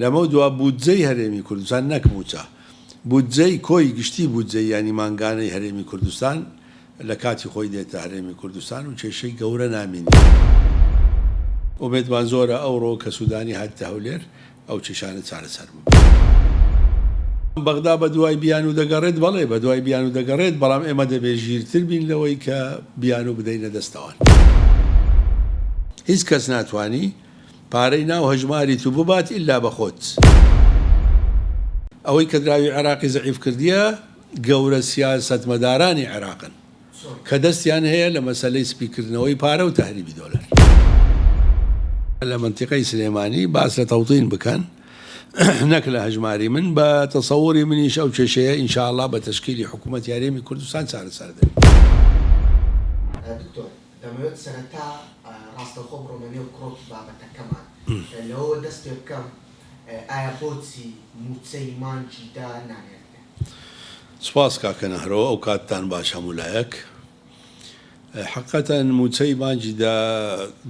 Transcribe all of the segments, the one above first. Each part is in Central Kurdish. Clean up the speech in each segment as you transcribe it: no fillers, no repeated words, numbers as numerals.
لەمەودوا بودجەی هەرێمی کوردستان نەک مووچە، بودجەی کۆی گشتی بودجەی یانی مانگانەی هەرێمی کوردستان لە کاتی خۆی دێتە هەرێمی کوردستان و کێشەی گەورە نامینێ. ئومێدمان زۆرە ئەوڕۆ کە سودانی هاتتە هەولێر ئەو کێشانە چارەسەر ببن. بەغدا بەدوای بیانوو دەگەڕێت، بەڵێ بەدوای بیانوو دەگەڕێت، بەڵام ئێمە دەبێت ژیرتر بین لەوەی کە بیانوو بدەینە دەست ئەوان. هیچ کەس ناتوانی پارەی ناو هەژماری تو ببات ئیلا بە خۆت. ئەوەی کە دراوی عێراقی زەعیف کردیە گەورە سیاسەتمەدارانی عێراقن کە دەستیان هەیە لە مەسەلەی سپیکردنەوەی پارە و تەهریبی دۆلار. لە مەنتیقەی سلێمانی باس لە تەوتین بکەن نەک لە هەژماری من، بە تەسەوری منیش ئەو کێشەیە ان شاء اللە بە تەشکیلی حکوومەتی هەرێمی کوردستان چارەسەر دەبێت. دکتۆر دەمەوێت سەرەتا ڕاستەوخۆ بڕۆمە نێو کرۆکی بابەتەکەمان، لەوەوە دەست پێ بکەم ئایا بۆچی مووچەی مانگی دە نانێردرێت؟ سوپاس کاکە نەهرۆ ئەو کاتتان باش هەموو لایەک. حەقیقەتەن مووچەی مانگی دە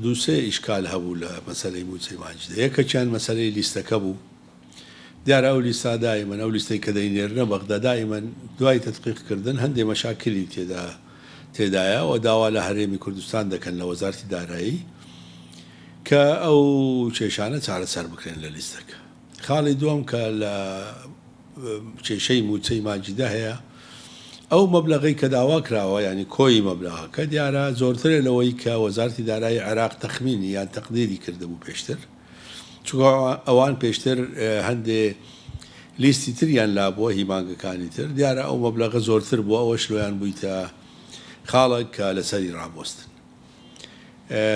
دوو سێ ئیشکال هەبوو لە مەسەلەی مووچەی مانگی دە یەکەکیان مەسەلەی لیستەکە بوو دیارە ئەو لیستە دائیمەن ئەو لیستەی کە دەینێرنە بەغدا دائیمەن دوای تەدقیق کردن هەندێ مەشاکلی تێدا تێدایە و داوا لە هەرێمی کوردستان دەکەن لە وەزارتی دارایی کە ئەو کێشانە چارەسەر بکرێن لە لیستەکە. خاڵی دووەم کە لە کێشەی مووچەی مانگیدا هەیە، ئەو مەبلەغەی کە داوا کراوە یانی کۆی مەبلەغەکە دیارە زۆرترە لەوەی کە وەزارەتی دارایی عێراق تەخمینی یان تەقدیری کردبوو پێشتر، چونکە ئەوان پێشتر هەندێ لیستی تریان لابووە هی مانگەکانی تر، دیارە ئەو مەبلەغە زۆرتر بووە ئەوەش لۆیان بوویتە خاڵێک کە لەسەری ڕابوەستن.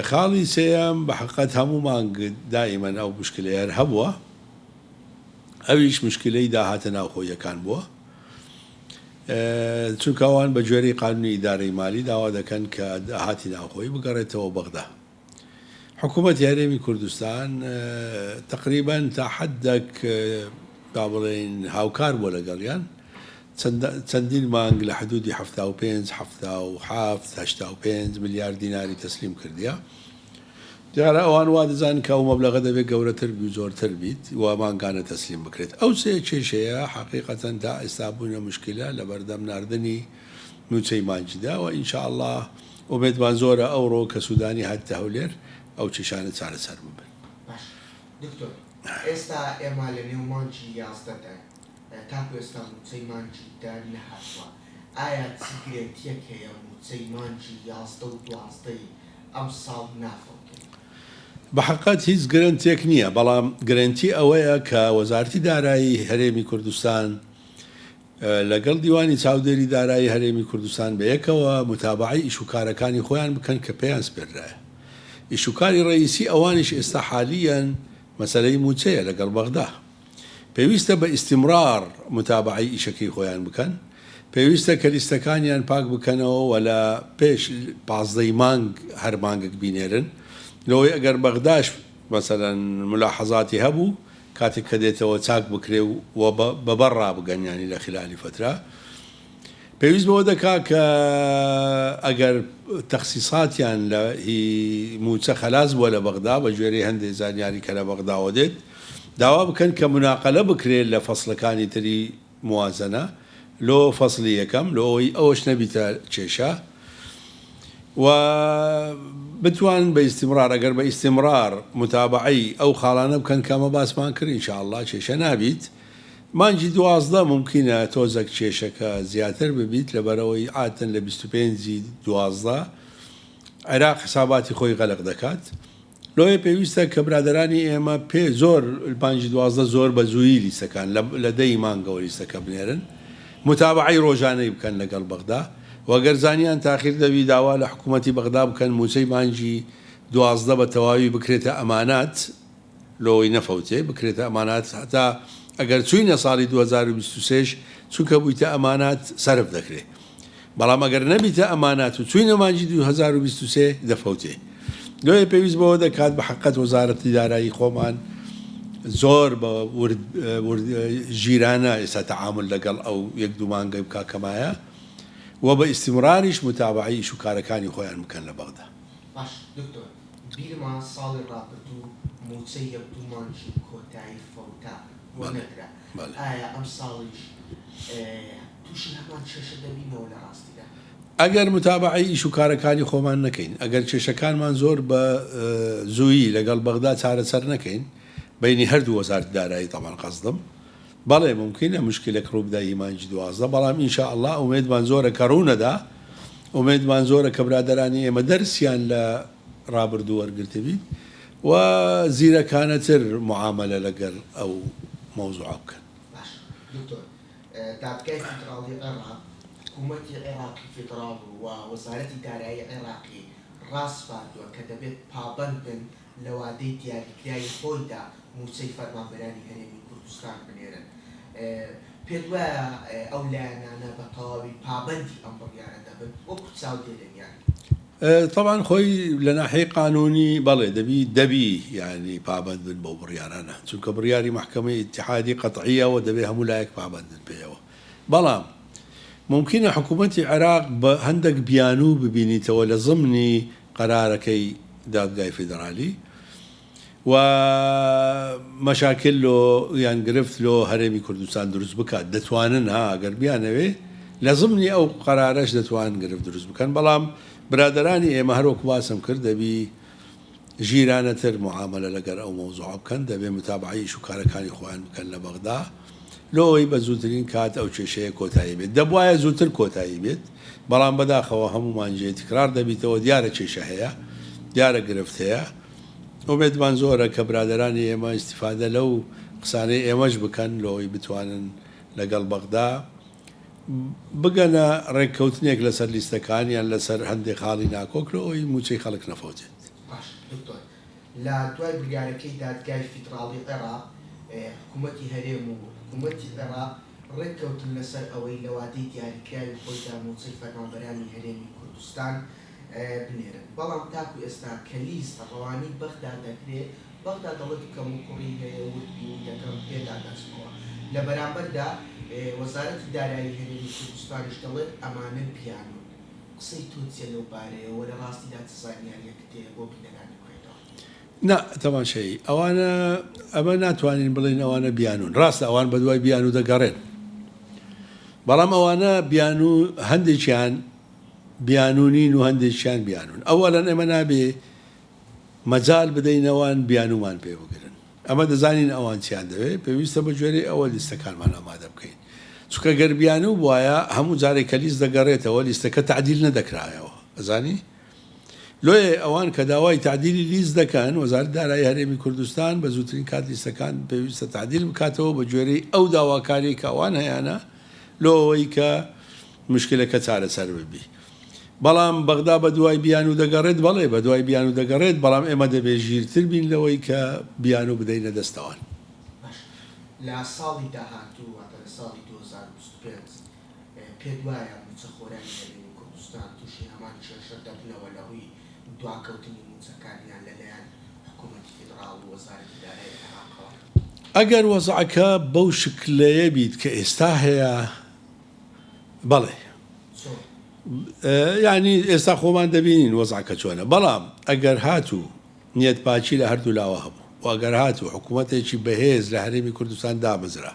خاڵی سێیەم بە حەقیقەت هەموو مانگ دائیمەن ئەو مشکلەیە هەر هەبووە ئەویش مشکلەی داهاتە ناوخۆییەکان بووە چونکە ئەوان بە گوێرەی قانونی ئیدارەی مالی داوا دەکەن کە داهاتی ناوخۆیی بگەڕێتەوە بەغدا حکوومەتی هەرێمی کوردستان تقریبا تا حدێک با بڵێین هاوکار بووە لەگەڵیان چەندین مانگ لە حدودی 75 77 85 ملیار دیناری تەسلیم کردیە. دیارە ئەوان وا دەزانن کە ئەو مەبلەغە دەبێت گەورەتر بی و زۆرتر بیت و مانگانە تەسلیم بکرێت. ئەو سێ کێشەیە حەقیقەتەن تا ئێستا بوونە مشکلە لەبەردەم ناردنی مووچەی مانگیدا و ان شاء اللە ئومێدمان زۆرە ئەوڕۆ کە سودانی هاتتە هەولێر ئەو کێشانە چارەسەر ببن. باش دکتۆر ئێستا ئێمە لە نێو مانگی 11 داین تاکو ئێستا مووچەی مانگی دە نەهاتووە ئایا چ گرێنتیەک هەیە مووچەی مانگی 11 و دوازدەی ئەمساڵ نافەوتێت؟ بە حەقیقەت هیچ گرەنتیەک نییە، بەڵام گرەنتی ئەوەیە کە وەزارەتی دارایی هەرێمی کوردستان لەگەڵ دیوانی چاودێری دارایی هەرێمی کوردستان بەیەکەوە متابەعەی ئیشوکارەکانی خۆیان بکەن کە پێیان سپێردرایە. ئیشوکاری ڕەئیسی ئەوانیش ئێستا حالییەن مەسەلەی مووچەیە لەگەڵ بەغدا. پێویستە بە ئیستیمڕاڕ متابەعەی ئیشەکەی خۆیان بکەن. پێویستە کە لیستەکانیان پاک بکەنەوە و لە پێش 15 ی مانگ هەر مانگێک بینێرن. لەوەی ئەگەر بەغداش مەسەلەن مولاحەزاتی هەبوو کاتێک کە دێتەوە چاک بکرێ و بە بەر ڕابگەن یانی لە خلالی فەترە پێویست بەوە دەکا کە ئەگەر تەخسیساتیان لە هی مووچە خەلاس بووە لە بەغدا بە گوێرەی هەندێ زانیاری کە لە بەغداوە دێت داوا بکەن کە موناقەلە بکرێ لە فەسڵەکانی تری موازەنە لۆ فەسڵی یەکەم لۆ ئەوەی ئەوەش نەبیتە کێشە و بتوانن بە ئیستیمڕار ئەگەر بە ئیستیمڕار متابەعەی ئەو خاڵانە بکەن کە ئەمە باسمان کرد ان شاء اللە کێشە نابیت مانگی 12 مومکینە تۆزەک کێشەکە زیاتر ببیت لەبەرئەوەی عادەتەن لە 25 ی 12 عێراق حساباتی خۆی غەلق دەکات لۆیە پێویستە کە برادەرانی ئێمە پێ زۆر مانگی 12 زۆر بە زوویی لیستەکان لە دە ی مانگەوە لیستەکە بنێرن متابەعەی ڕۆژانەی بکەن لەگەڵ بەغدا و گەر زانیان تاخیر دەبی داوا لە حکوومەتی بەغدا بکەن مووچەی مانگی 12 بە تەواوی بکرێتە ئەمانات لۆی نەفەوتێ بکرێتە ئەمانات هەتا ئەگەر چوینە ساڵی 2023 چونکە بوویتە ئەمانات سەرف دەکرێ بەڵام ئەگەر نەبیتە ئەمانات و چوینە مانگی 2023 دەفەوتێ لۆیە پێویست بەوە دەکات بە حەقەت وەزارەتی دارایی خۆمان زۆر بە ورد ورد ژیرانە ئێستا تەعامول لەگەڵ ئەو یەک دوو مانگەی بکا کە مایە و بە ئیستیمراریش متابەعەی ئیش و کارەکانی خۆیان بکەن لە بەغدا. باش دکتۆر بیرمە ساڵی ڕابردوو موچەی یەک دوو مانگی کۆتایی فەوتا. و نەدرا، ئایا ئەمساڵیش تووشی هەمان کێشە دەبینەوە لە ڕاستیدا؟ ئەگەر متابەعەی ئیش و کارەکانی خۆمان نەکەین، ئەگەر کێشەکانمان زۆر بە زوویی لەگەڵ بەغدا چارەسەر نەکەین، بەینی هەردوو وەزارەتی دارایی تەبعەن قەسدم، بەڵێ مومکینە موشکیلەک ڕووبدا ی مانگی 12، بەڵام ان شاء اللە ئومێدمان زۆرە کە ڕوونەدا، ئومێدمان زۆرە کە برادەرانی ئێمە دەرسیان لە ڕابردوو وەرگرتبیت و زیرەکانەتر معامەلە لەگەڵ ئەو مەوزوعە بکەن. باشە دکتۆر دادگای فیدڕاڵی عێڕاق حکوومەتی عێڕاقی فیدڕاڵ و وەزارەتی دارایی عێڕاقی ڕاسپاردووە کە دەبێت پابەند بن لە وادەی دیاریکراوی خۆیدا مووچەی فەرمانبەرانی هەرێمی کوردستان بنێرن. پێت وایە ئەو لایەنانە بە تەواوی پابەندی ئەم بڕیارە دەبن وەکو چاودێرێک یان؟ تەبعەن خۆی لە ناحیەی قانونی بەڵێ دەبی دەبی یانی پابەند بن بەو بڕیارانە چونکە بڕیاری مەحکەمەی ئیتیحادی قەتعیە و دەبێ هەموو لایەک پابەندن پێیەوە بەڵام مومکینە حکوومەتی عێراق بە هەندەک بیانوو ببینیتەوە لە زمنی قەرارەکەی دادگای فیدرالی و مەشاکل لۆ یان گرفت لۆ هەرێمی کوردستان دروست بکات دەتوانن ها گەر بیانەوێ لە زمنی ئەو قەرارەش دەتوان گرفت دروست بکەن بەڵام برادەرانی ئێمە هەر وەکو باسم کرد دەبی ژیرانەتر معامەلە لەگەر ئەو مەوزوعە بکەن دەبێ متابەعەی ئیش و کارەکانی خۆیان بکەن لە بەغدا لۆ ئەوەی بە زووترین کات ئەو کێشەیە کۆتایی بێت دەبوایە زووتر کۆتایی بێت بەڵام بەداخەوە هەموومان جێ تکرار دەبیتەوە دیارە کێشە هەیە دیارە گرفت هەیە ئومێدمان زۆرە کە برادەرانی ئێمە ئیستیفادە لەو قسانەی ئێمەش بکەن لۆی بتوانن لەگەڵ بەغدا بگەنە ڕێککەوتنێک لەسەر لیستەکان یان لەسەر هەندێک خاڵی ناکۆک لۆی مووچەی خەڵک نەفەوتێت. باشە دکتۆر لە دوای بریارەکەی دادگای فیدڕاڵی عێڕاق حکومەتی هەرێم و حکومەتی عێڕاق ڕێککەوتن لەسەر ئەوەی لە وادەی دیاریکراوی خۆیدا مووچەی فەرمانبەرانی هەرێمی کوردستان بنێرن، بەڵام تاکو ئێستا کە لیست ڕەوانەی بەغدا دەکرێ، بەغدا دەڵێت کەموکوڕی هەیە، وردبینی دەکەم، پێدا دەچمەوە. لە بەرامبەردا وەزارەتی دارایی هەرێمی کوردستانیش دەڵێت ئەمانە بیانوون. قسەی تۆ چیە لەو بارەیەوە، لە ڕاستیدا چ زانیارییەکت هەیە بۆ بینەرانی بخەیتەوە؟ نا تەماشای ئەوانە ئەمە ناتوانین بڵێین ئەوانە بیانوون، ڕاستە ئەوان بەدوای بیانوو دەگەڕێن، بەڵام ئەوانە بیانوو هەندێکیان بیانوو نین و هەندێکیان بیانوون. ئەوەلەن ئێمە نابێ مەجال بدەین ئەوان بیانوومان پێ بگرن. ئەمە دەزانین ئەوان چیان دەوێ، پێویستە بە گوێرەی ئەوە لیستەکانمان ئامادە بکەین. چونکە گەر بیانوو بوایە هەموو جارێک کە لیست دەگەڕێتەوە لیستەکە تەعدیل نەدەکرایەوە. ئەزانی؟ لۆیە ئەوان کە داوای تەعدیلی لیست دەکەن، وەزارەتی دارایی هەرێمی کوردستان بە زووترین کات لیستەکان پێویستە تەعدیل بکاتەوە بە گوێرەی ئەو داواکاریەی کە ئەوان هەیانە لۆ ئەوەی کە مشکلەکە چارەسەر ببی. بەڵام بەغدا بەدوای بیانوو دەگەڕێت، بەڵێ بەدوای بیانوو دەگەڕێت، بەڵام ئێمە دەبێت ژیرتر بین لەوەی کە بیانوو بدەینە دەستەوان. باشە لە ساڵی داهاتوو واتە لە ساڵی 2025 پێت وایە مووچەخۆرانی هەرێمی کوردستان تووشی هەمان کێشە دەبنەوە لە ڕووی دواکەوتنی مووچەکانیان لەلایەن حکوومەتی فیدڕاڵ و وەزارەتی دارایی عێراقەوە؟ ئەگەر وەزعەکە بەو شکلەیە بیت کە ئێستا هەیە، بەڵێ یانی ئێستا خۆمان دەبینین وەزعەکە چۆنە بەڵام ئەگەر هاتوو نیەت پاکی لە هەردوو لاوە هەبوو و ئەگەر هاتوو حکوومەتێکی بەهێز لە هەرێمی کوردستان دامەزرا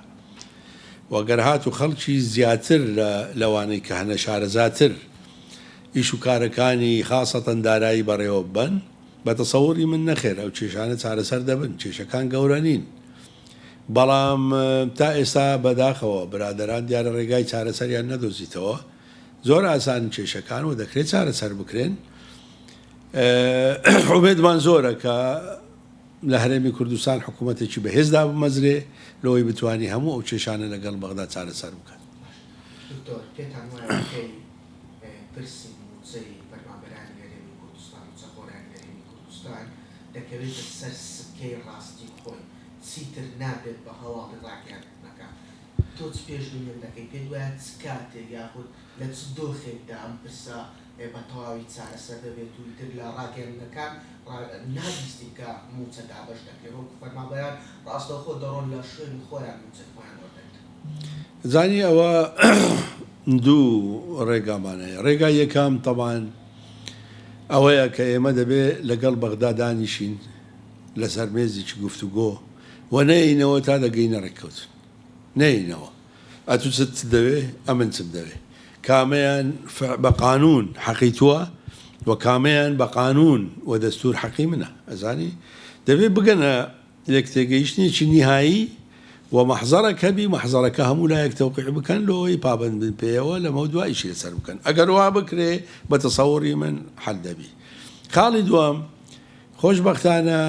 و ئەگەر هاتوو خەڵکی زیاتر لە لەوانەی کە هەنە شارەزاتر ئیش و کارەکانی خاسەتەن دارایی بەڕێوە ببەن بە تەسەوری من نەخێر ئەو کێشانە چارەسەر دەبن کێشەکان گەورە نین. بەڵام تا ئێستا بەداخەوە برادەران دیارە ڕێگای چارەسەریان نەدۆزیتەوە زۆر ئاسانن کێشەکان و دەکرێت چارەسەر بکرێن ئومێدمان زۆرە کە لە هەرێمی کوردستان حکوومەتێکی بەهێز دابمەزرێ لەوەی بتوانی هەموو ئەو کێشانە لەگەڵ بەغدا چارەسەر بکات. دکتۆر پێتان وایە کەی پرسی مووچەی فەرمانبەرانی هەرێمی کوردستان و چەخۆرانی هەرێمی کوردستان دەکەوێتە سەر سکەی ڕاستی خۆی، چیتر نابێت بە هەواڵی ڕاگەیاندنەکان. تۆ چ پێشبینیەک دەکەی؟ پێت وایە چ کاتێک یاخود لە چ دۆخێکدا ئەم پرسە بە تەواوی چارەسەر دەبێت و ئیتر لە ڕاگەیاندنەکان نابیستین کە مووچە دابەش دەکرێت، بەڵکو فەرمانبەران ڕاستەوخۆ دەڕۆن لە شوێنی خۆیان مووچەی خۆیان وەردەگرن؟ زانی ئەوە دوو ڕێگامان هەیە، ڕێگای یەکەم تەبعەن ئەوەیە کە ئێمە دەبێ لەگەڵ بەغدا دانیشین لەسەر مێزێکی گفتوگۆ و و نەیەینەوە تا دەگەینە ڕێککەوتن. نەیەینەوە. ئەتوو چت دەوێ ئەمن چم دەوێ. کامەیان بە قانوون حەقی تووە و کامەیان بە قانوون و دەستوور حەقی منە. ئەزانی؟ دەبێ بگەنە لێکتێگەیشتنێکی نیهایی و مەحزەڕێک هەبی، مەحزەڕەکە هەموو لایەک تەوقیع بکەن لۆی پابەند بن پێیەوە، لەمەودوا ئیشی لەسەر بکەن. ئەگەر وا بکرێ بە تەسەوڕی من حەل دەبی. خاڵی دووەم، خۆشبەختانە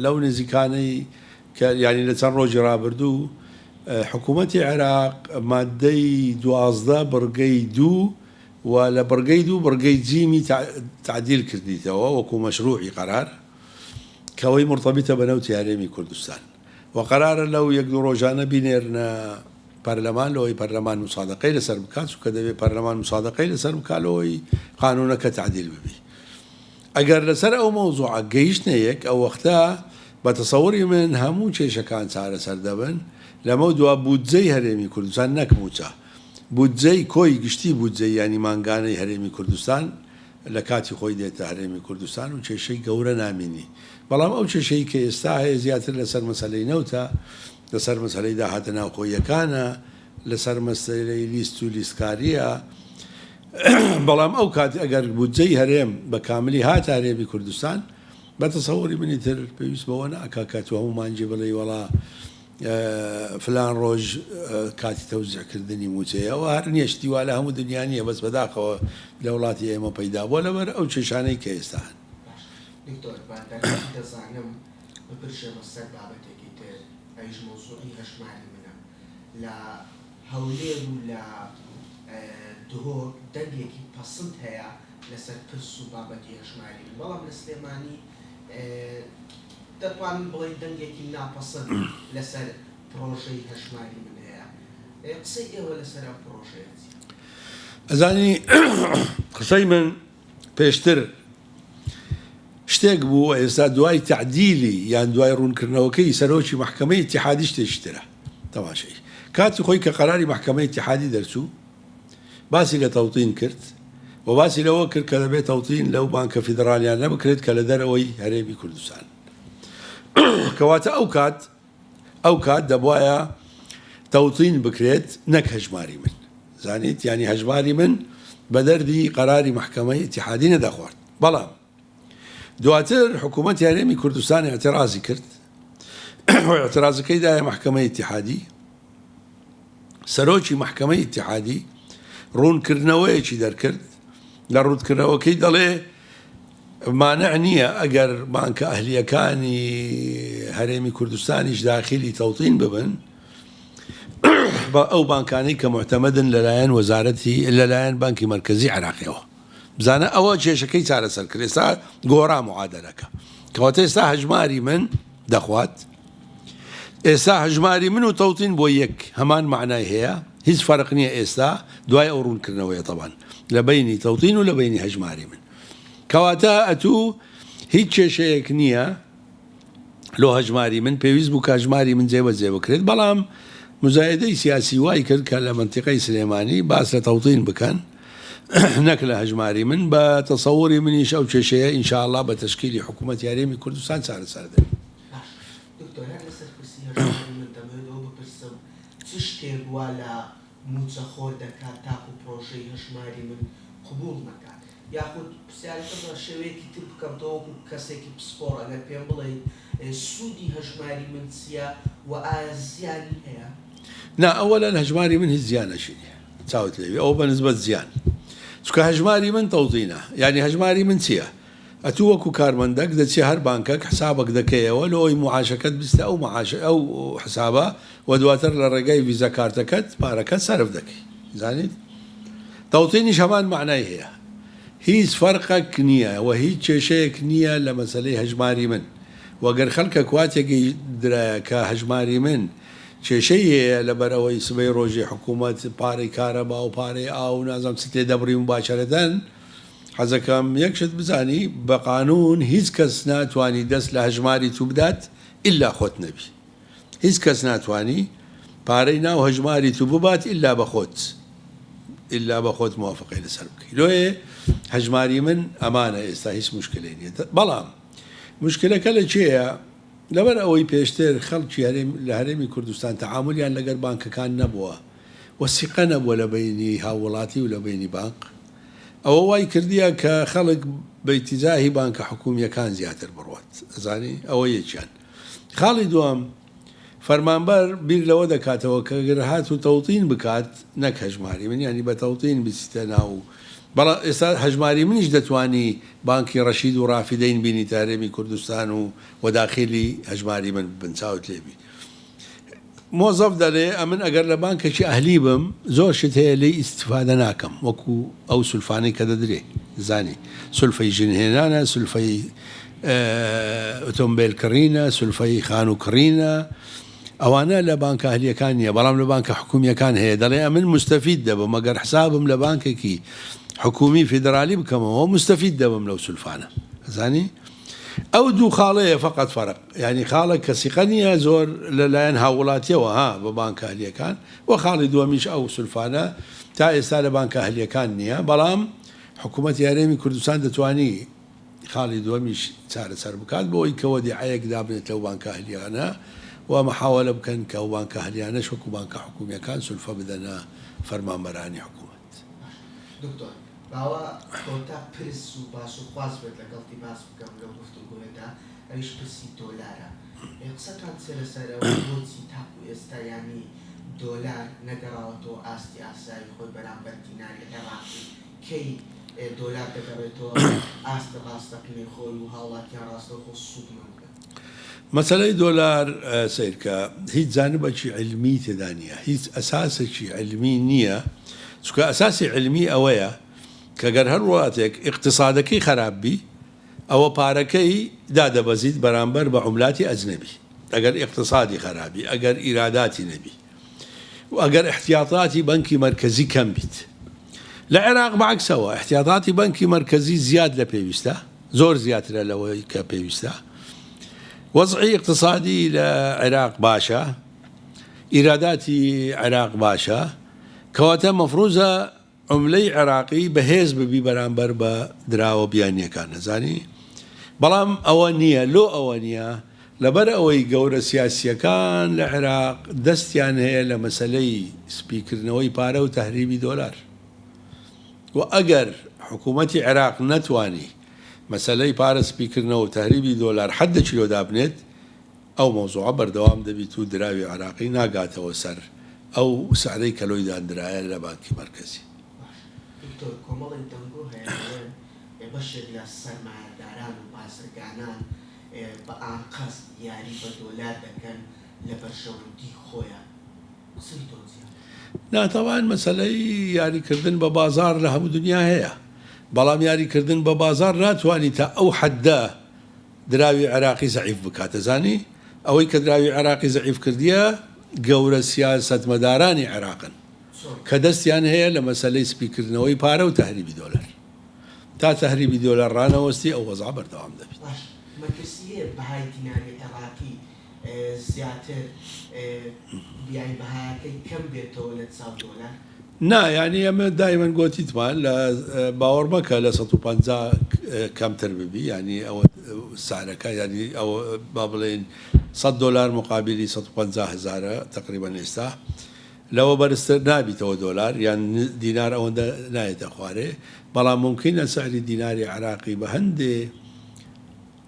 لەو نزیکانەی کە یانی لە چەند ڕۆژی ڕابردوو حکوومەتی عێراق ماددەی 12 بڕگەی دوو و لە بڕگەی دوو بڕگەی جیمی تەعدیل کردیتەوە وەکوو مەشرووعی قەرار کە ئەوەی مورتەبیتە بە نەوتی هەرێمی کوردستان و قەرارە لەو یەک دوو ڕۆژانە بینێرنە پەرلەمان لەوەی پەرلەمان موسادەقەی لەسەر بکات چونکە دەبێ پەرلەمان موسادەقەی لەسەر بکات لەوەی قانوونەکە تەعدیل ببی ئەگەر لەسەر ئەو مەوزوعە گەیشتنە یەک ئەو وەختە بە تەسەوری من هەموو کێشەکان چارەسەر دەبن لەمەو دوا بودجەی هەرێمی کوردستان نەک مووچە بودجەی کۆی گشتی بودجەی یانی مانگانەی هەرێمی کوردستان لە کاتی خۆی دێتە هەرێمی کوردستان و کێشەی گەورە نامینی. بەڵام ئەو کێشەی کە ئێستا هەیە زیاتر لەسەر مەسەلەی نەوتە، لەسەر مەسەلەی داهاتە ناوخۆییەکانە، لەسەر مەسەلەی لیست و لیستکارییە. بەڵام ئەو کات ئەگەر بودجەی هەرێم بە کاملی هاتە هەرێمی کوردستان، بە تەسەوری من ئیتر پێویست بەوە ناکا کە تۆ هەموو مانگێ بڵێی وەڵا فلان ڕۆژ کاتی تەوزیع کردنی مووچەیە، ئەوە هەر نییە، شتی وا لە هەموو دنیا نییە، بەس بەداخەوە لە وڵاتی ئێمە پەیدا بووە لەبەر ئەو کێشانەی کە ئێستا هەن. باشە دکتۆر بە دەرفەتی دەزانم بپرژێمە سەر بابەتێکی تر ئەویش مەوزوعی هەژماری منە لە هەولێر و لە دهۆک دەنگێکی پەسند هەیە لەسەر پرس و بابەتی هەژماری من بەڵام لە سلێمانی دەتوانین بڵێین دەنگێکی ناپەسەند لەسەر پڕۆژەی هەژماری من هەیە، قسەی ئێوە لەسەر ئەم پڕۆژەیە چییە؟ ئەزانی قسەی من پێشتر شتێک بوو و ئێستا دوای تەعدیلی یان دوای ڕوونکردنەوەکەی سەرۆکی مەحکەمەی ئیتیحادی شتێکی ترە. تەماشای کاتی خۆی کە قەراری مەحکەمەی ئیتیحادی دەرچوو باسی لە تەوتین کرد و باسی لەوە کرد کە دەبێت تەوتین لەو بانکە فیدڕالیانە بکرێت کە لە دەرەوەی هەرێمی کوردستان. کەواتە ئەو کات ئەو کات دەبوایە تەوتین بکرێت نەک هەژماری من. زانیت یانی هەژماری من بە دەردی قەراری مەحکەمەی ئیتیحادی نەدەخوارد. بەڵام دواتر حکوومەتی هەرێمی کوردستان ئیعترازی کرد و ئیعترازەکەی دایە مەحکەمەی ئیتیحادی. سەرۆکی مەحکەمەی ئیتیحادی ڕوونکردنەوەیەکی دەرکرد، لە ڕوونکردنەوەکەی دەڵێ مانع نییە ئەگەر بانکە ئەهلییەکانی هەرێمی کوردستانیش داخیلی تەوتین ببن بە ئەو بانکانەی کە معتەمەدن لەلایەن وەزارەتی لەلایەن بانکی مەرکەزی عێراقیەوە. بزانە ئەوە کێشەکەی چارەسەر کرد ئێستا گۆڕا معادەلەکە کەواتە ئێستا هەژماری من دەخوات ئێستا هەژماری من و تەوتین بۆ یەک هەمان مەعنای هەیە هیچ فەرق نییە ئێستا دوای ئەو ڕوونکردنەوەیە تەبان لە بەینی تەوتین و لە بەینی هەژماری من کەواتە ئەتوو هیچ کێشەیەک نییە لۆ هەژماری من پێویست بوو کە هەژماری من جێبەجێ بکرێت بەڵام مزایدەی سیاسی وای کرد کە لە مەنتیقەی سلێمانی باس لە تەوتین بکەن نەک لە هەژماری من بە تەسەوری منیش ئەو کێشەیە ان شاء اللە بە تەشکیلی حکوومەتی هەرێمی کوردستان چارەسەر دەبێت. باش دکتۆر هەر لەسەر پرسی هەژماری من دەمەوێت ئەوە بپرسم چ شتێک وا لە مووچەخۆر دەکات تاکو پرۆژەی هەژماری من قبوڵ نەکات؟ یاخود پرسیارەکە بە شێوەیەکی تر بکەم تۆ وەکو کەسێکی پسپۆڕ ئەگەر پێم بڵێیت سوودی هەژماری من چییە و ئایا زیانی هەیە؟ نا ئەوەلەن هەژماری من هیچ زیانەکی نیە چاوت لێبی ئەوە بە نسبەت زیان چونکە هەژماری من تەوتینە یانی هەژماری من چیە ئەتوو وەکو کارمەندەک دەچیە هەر بانکەک حسابەک دەکەیەوە لۆی معاشەکەت بچتە ئەو معاش ئەو حسابە و دواتر لە ڕێگای ڤیزا کارتەکەت پارەکەت سەرف دەکەی زانیت تەوتینیش هەمان مەعنای هەیە هیچ فەرقەک نیە و هیچ کێشەیەک نیە لە مەسەلەی هەژماری من وە گەر خەلکەک وا تێگەیدرایە کە هەژماری من کێشەی هەیە لەبەر ئەوەی سبەی ڕۆژێ حکوومەت پارەی کارەبا و پارەی ئاو و نازانم چت لێ دەبڕی موباشەرەتەن حەزەکەم یەک شت بزانی بە قانوون هیچ کەس ناتوانی دەست لە هەژماری تو بدات ئیلا خۆت نەبی هیچ کەس ناتوانی پارەی ناو هەژماری تو ببات ئیلا بە خۆت ئیلا بە خۆت موافقەی لەسەر بکەی لۆیێ هەژماری من ئەمانە ئێستا هیچ موشکلەی نیە بەڵام موشکلەکە لە کێیە؟ لەبەر ئەوەی پێشتر خەڵکی هەرێم لە هەرێمی کوردستان تەعامولیان لەگەر بانکەکان نەبووە و سیقە نەبووە لە بەینی هاووڵاتی و لە بەینی بانق ئەوە وای کردیە کە خەڵک بە ئیتیجاهی بانکە حکوومییەکان زیاتر بڕوات ئەزانی ئەوە یەکیان خاڵی دووەم فەرمانبەر بیر لەوە دەکاتەوە کە گەر هاتوو تەوتین بکات نەک هەژماری من یانی بە تەوتین بچیتە ناو بەڵام ئێستا هەژماری منیش دەتوانی بانکی ڕەشید و ڕافیدەین بینیتە هەرێمی کوردستان و و داخیلی هەژماری من ببن چاوت لێ بی مۆزەف دەلێ ئەمن ئەگەر لە بانکێکی ئەهلی بم زۆر شت هەیە لێی ئیستفادە ناکەم وەکو ئەو سولفانەی کە دەدرێ زانی سولفەی ژن هێنانە سولفەی ئۆتۆمبێل کڕینە سولفەی خانوو کڕینە ئەوانە لە بانکە ئەهلیەکان نییە بەڵام لە بانکە حکومیەکان هەیە دەڵێ ئەمن مستەفید دەبم ئەگەر حسابم لە بانکێکی حکومی فیدرالی بکەمەوە مستەفید دەبم لەو سولفانە زانی ئەو دوو خاڵەیە فەقەت فەرق یانی خاڵێک کە سیقە نییە زۆر لە لایەن هاووڵاتیەوە ها بە بانکە ئەهلیەکان و خاڵی دووەمیش ئەو سولفانە تا ئێستا لە بانکە ئەهلیەکان نییە بەڵام حکوومەتی هەرێمی کوردستان دەتوانی خاڵی دووەمیش چارەسەر بکات بۆ ئەوی کە وەدیعەیەک دابنێت لەو بانکە ئەهلیانە و محاوەلە بکەن کە ئەو بانکە ئەهلیانەش وەکو بانکە حکوومیەکان سولفە بدەنە فەرمانبەرانی حکوومەت. باش دکتۆر باوە کۆتا پرس و باس و خواست بێت لەگەڵتی باس بکەم لەو گفتوگۆیەدا ئەویش پرسی دۆلارە قسەتان چیە لەسەر ئەوەی بۆچی تاکو ئێستا یانی دۆلار نەگەڕاوەتەوە ئاستی ئاسایی خۆی بەرامبەر دیناری عێڕاقی کەی دۆلار دەگەڕێتەوە ئاستە ڕاستەقینەی خۆی و هاوڵاتیان ڕاستەوخۆ سوودمەند بن؟ مەسەلەی دۆلار سەیرکە هیچ جانبەکی عیلمی تێدا نیە هیچ ئەساسێکی عیلمی نیە چونکە ئەساسی عیلمی ئەوەیە کە گەر هەر وڵاتێک ئیقتسادەکەی خەراپ بی ئەوە پارەکەی دادەبەزیت بەرامبەر بە عوملاتی ئەجنەبی ئەگەر ئیقتسادی خەرابی ئەگەر ئیراداتی نەبی و ئەگەر ئیحتیاتاتی بەنکی مەرکەزی کەم بیت لە عێراق بە عەکسەوە ئیحتیاتاتی بەنکی مەرکەزی زیاد لە پێویستە زۆر زیاترە لەوەی کە پێویستە وەزعی ئیقتسادی لە عێراق باشە ئیراداتی عێراق باشە کەواتە مەفروزە عوملەی عێراقی بەهێز ببی بەرامبەر بە دراوە بیانیەکان ئەزانی بەڵام ئەوە نیە لۆ ئەوە نیە لەبەر ئەوەی گەورە سیاسیەکان لە عێراق دەستیان هەیە لە مەسەلەی سپیکردنەوەی پارە و تەهریبی دۆلار و ئەگەر حکومەتی عێراق نەتوانی مەسەلەی پارە سپیکردنەوە و تەهریبی دۆلار حەدێکی لۆ دابنێت ئەو مەوزوعە بەردەوام دەبیت و دراوی عێراقی ناگاتەوە سەر ئەو سعرەی کە لۆی داندرایە لە بانکی مەرکەزی. باش دکتۆر کۆمەڵێک دەنگۆ هەیە دەڵێن بەشێک لە سەرمایەداران و بازرگانان بە ئانقەست یاری بە دۆلار دەکەن لە بەرژەوەندی خۆیان قسەی تۆ چیە؟ نا تەبعەن مەسەلەی یاری کردن بە بازاڕ لە هەموو دنیا هەیە بەڵام یاری کردن بە بازاڕ ناتوانی تا ئەو حەدە دراوی عێراقی زەعیف بکات دەزانی ئەوەی کە دراوی عێراقی زەعیف کردیە گەورە سیاسەتمەدارانی عێراقن کە دەستیان هەیە لە مەسەلەی سپیکردنەوەی پارە و تەهریبی دۆلار تا تەهریبی دۆلار ڕانەوەستی ئەو وەزعە بەردەوام دەبیت. باش مەترسی هەیە بەهای دیناری عێراقی زیاتر یانی بەهایەکەی کەم بێتەوە لە چاو دۆلار؟ نا یانی ئەمە دایمەن گۆتیتمان لە باوەڕ مەکە لە 150 کەمتر ببی یانی ئەوە سعرەکە یانی ئەوە با بڵێین 100 دۆلار مقابلی 150 هەزارە تقریبا ئێستا لەوە بەرزتر نابیتەوە دۆلار یان دینار ئەوەندە نایەتە خوارێ بەڵام ممکنە سعری دیناری عراقی بە هەندێ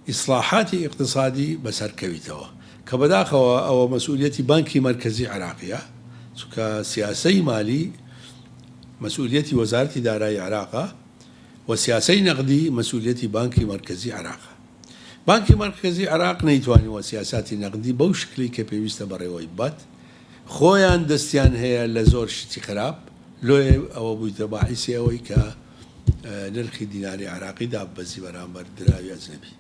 ئیسڵاحاتی ئیقتسادی بەسەر کەویتەوە کە بەداخەوە ئەوە مەسئولیەتی بانکی مەرکەزی عێراقیە چونکە سیاسەی مالی مەسئولیەتی وەزارەتی دارایی عێراقە و سیاسەی نەقدی مەسئولیەتی بانکی مەرکەزی عێراقە بانکی مەرکەزی عێراق نەیتوانیوە سیاساتی نەقدی بەو شکلی کە پێویستە بەڕێوەی ببات خۆیان دەستیان هەیە لە زۆر شتی خراپ لۆیە ئەوە بوویتە باعیسی ئەوەی کە نرخی دیناری عێراقی داببەزی بەرامبەر دراوی ئەجنەبی.